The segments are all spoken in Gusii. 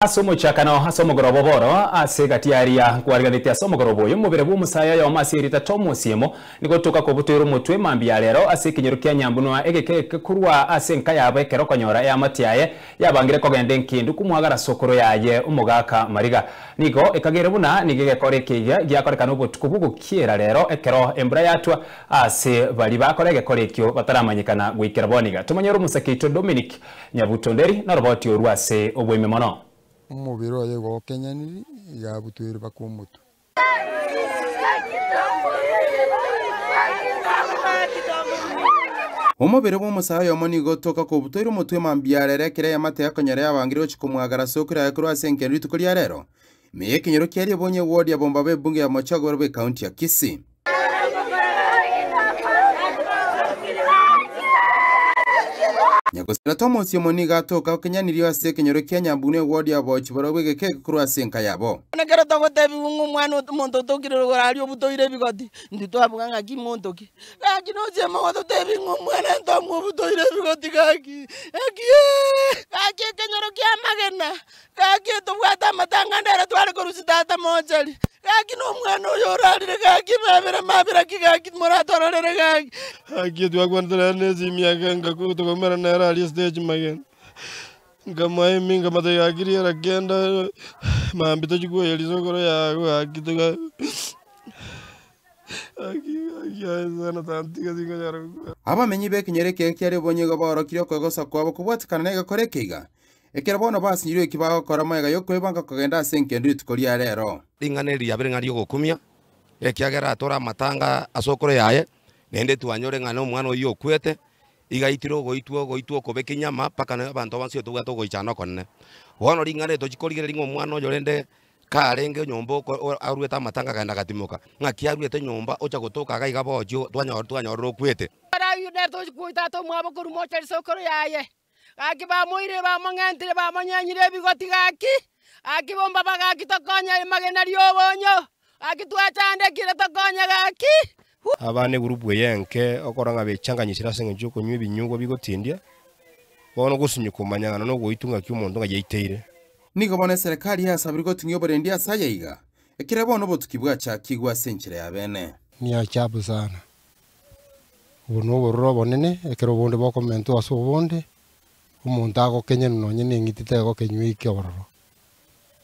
Ase omochakano ase omogoroba oboro ase egati y'aria nkwariganetie ase omogoroba oyo, omobere bw'omosae oyomo ase erieta Tom Osiemo nigo otoka kobutoirwa omotwe mambia ya rero ase ekenyoro kia Nyambunwa egeke eke korwa ase enka yabo ekero okonyora eamate yaye yabangire kogenda enkendu komwagara sokoro yaye omogaka Mariga. Nigo ekagere buna nigo egekora eke iga giakorekana obotuko bw'ogokiera rero ekero embura yatwa ase baria bakora egekora ekio bataramanyekana goikera bono iga. Tomonyore omosake oito Dominic Nyabuto Nderi noroboti orwo ase oboime mono. Omobere oye igo okenyaniri, iga abutweire mpaka omotwe. Omobere bw'omosae oyomo nigo otoka kobutoire omotwe mambia arere ekero eamate yakonyora yabangire gochia komwagara ase okorera korwa ase engencho rituko ria rero. Ime y'ekenyoro kia Riebonyi ewodi ya Bombaba ebunge ya Mochagoro bw'ekaunti ya Kisii. Nyagosira Thomas Omo nigo atoka okenyanirio ase ekenyoro kia Nyambuni ewodi ya Bochi barobwo egeka eke korwa ase enka yabo. Bono ekero togotebigwa ng'a omwana omonto otokire rogoro aria obutoire ebigoti, intwe twabuga ng'aki monto ki? Gaki nochie mogototebia ng'a omwana ntomwa obutoire ebigoti gaki, gaki eeh! Gaki ekenyoro kia amagena, Gaki tobwate amatanga ande ere tware korusia tata mochari, gaki nomwana oyo orarire gaki mabera mabera ki gaki moratororere gaki. Gaki twakwanete nere na esimi ake ngaku tokaumera nere aria estage magena, nkamoa emi nkamotebia gaki riera kenda mambia tochia koyia risokoro yago gaki toga gaki gaki aye sana tantiga sinkonyara gokwana. Abamenyi b'ekenyoro eke kiaria obonye igo baorokirie okoegosa kwabo kobwatekana negekora eke iga, Ekero bono basinyirwe eki bagokora magega y'okwebanga kogenda ase engencho rituko ria rero. Ring'ana eri riabeire ng'a ri'ogokumia, ekiagera atore amatanga ase okoro yaye, naende twanyore ng'a nomwana oyio okwete, iga aitire ogoitwa ogoitwa okobe kenyama mpaka na abanto bonsi tobwate ogoichana okonene. Bono ring'ana eri tochia korigereria ng'a omwana oyo rende karenge nyomba oko aruete amatanga akagenda agatimoka, ng'aki aruete nyomba ocha gotoka iga iga bochio twanyora twanyorire okwete. Ayio nere tochia koita tata omwabo korwa mochari ase okoro yaye. Gaki bamoirire, bamong'entire, bamonyenyire ebigoti gaki, gaki bombaba gaki tokonye rimagena ri'obonyo, gaki twachandekire tokonye gaki. Abana egurupu eye enke okorora ng'a bechanganyisire ase eng'encho y'okonywa ebinyugwa bigotindia, bono gosinywa komanya ng'a nogoitwa ng'aki omonto ng'a yaiteire. Nigo bono eserekari yasabire goting'ia oborendi ase aya iga, ekero bono obotuki bwachakigwe ase enchera ya bene. Ni ajabu sana. Obo nobororo obonene, ekero obonde bokomentwa ase obonde, omonto agokenyenwa nonye na eng'iti tegokenywa eike ororo.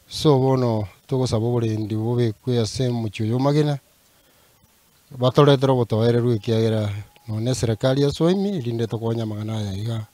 So bono togosaba oborendi bobekwe ase omochie oyo o Magena, batoretere obotoereru ekiagera nonye na eserekari esoe ime erinde tokonye amang'ana aya igaa.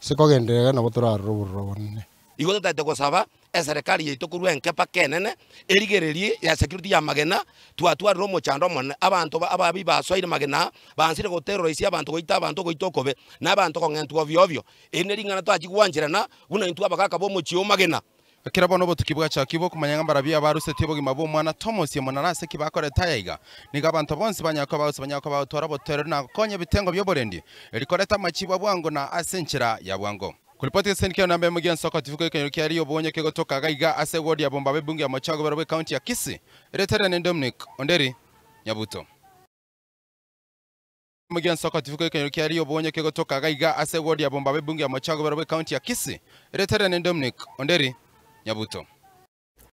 Ase kogenderera iga nabo torarore obororo obonene. Igo totagete gosaba eserekari yaito korwa enke mpaka enene, erigererie ya security ya amagena, twatwarire omochando omonene, abanto ababi basoire magena aa, baansire goterrorisia abanto goita abanto ogoita okobe, na abanto kong'entwa ovio ovio. Eri nering'ana twachia gwancherana buna intwe abagaka b'omochie o magena. Ekero bono obotuki bwachakigwe okomanya ng'a mbarabwo abarusetie obogima bw'omwana Thomas omonene ase ki bakorete aya iga, nigo abanto bonsi banyare koba gose banyare koba bagotwara obotoereru na gokonya ebitengo bi'oborendi, erio koreta amachibu a bwango na ase enchera ya bwango. Koripoti ase enkero namba emo gi'ensoko tifuko ekenyoro kia Riobonyo kegotoka gaiga ase ewodi ya Bombaba ebunge ya Mochago barabwo ekaunti ya Kisii. Erieta riane Dominic Onderi Nyabuto. Emo gi'ensoko tifuko ekenyoro kia Riobonyo kegotoka gaiga ase ewodi ya Bombaba ebunge ya Mochago barabwo ekaunti ya Kisii. Erieta riane Dominic Onderi Nyabuto.